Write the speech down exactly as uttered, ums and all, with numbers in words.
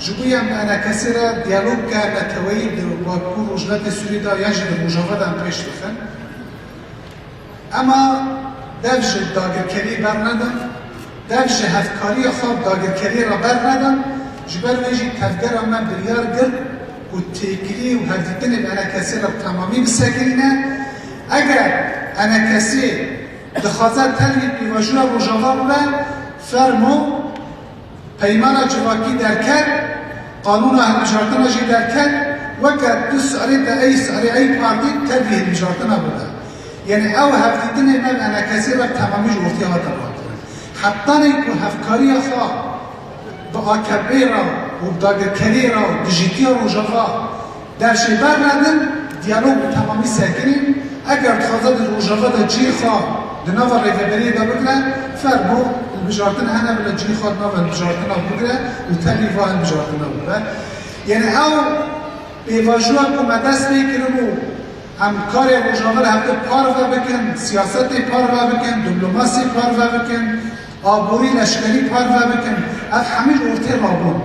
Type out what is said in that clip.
Ji bo em enekesê re diyalog ke neteweyî di Bakur Rojhilatê Sûriyê de yan jî di Rojava de em pêş dixin. Ema dev ji dagirkeriyê bernedin, dev ji hevkariya xwe bi dagirkeriyê re bernedin, ji ber wê jî tevgera me biryar girt ku têkilî û hevdîtinê bi enekesê re bi temamî bisekinîne. Eger enekesê dixwaze tevlî pêvajoya Rojava bibe, fermo, Peymana civakî derket, qanûna hilbijartina jî derket, weke tu serê te ey serê ey partî tevî hilbijartina bibe. Yanî ew hevdîtinê me bi enekesê re bi temamî ji ortê hate rakirin. Hetanê ku hevkariya xwe bi A K P'ê re û bi dagirkeriyê re û dijîtiya Rojava Dev jê bernedin, diyalog bi temamî sekinîn. Eger dixwaze di Rojava de cihê xwe di nava rêveberiyê de bigire, fermo, hilbijartin hene bile cihê xwe di nava hilbijartina bigire û tevî va hilbijartina bibe. Yanî ew pêvajoya ku me dest pê kiribû, em karê Rojava li hevdî parve bikin, siyasetê parve bikin, diplomasî parve bikin, aborî leşkerî parve bikin, ev hemî li ortê rabûn.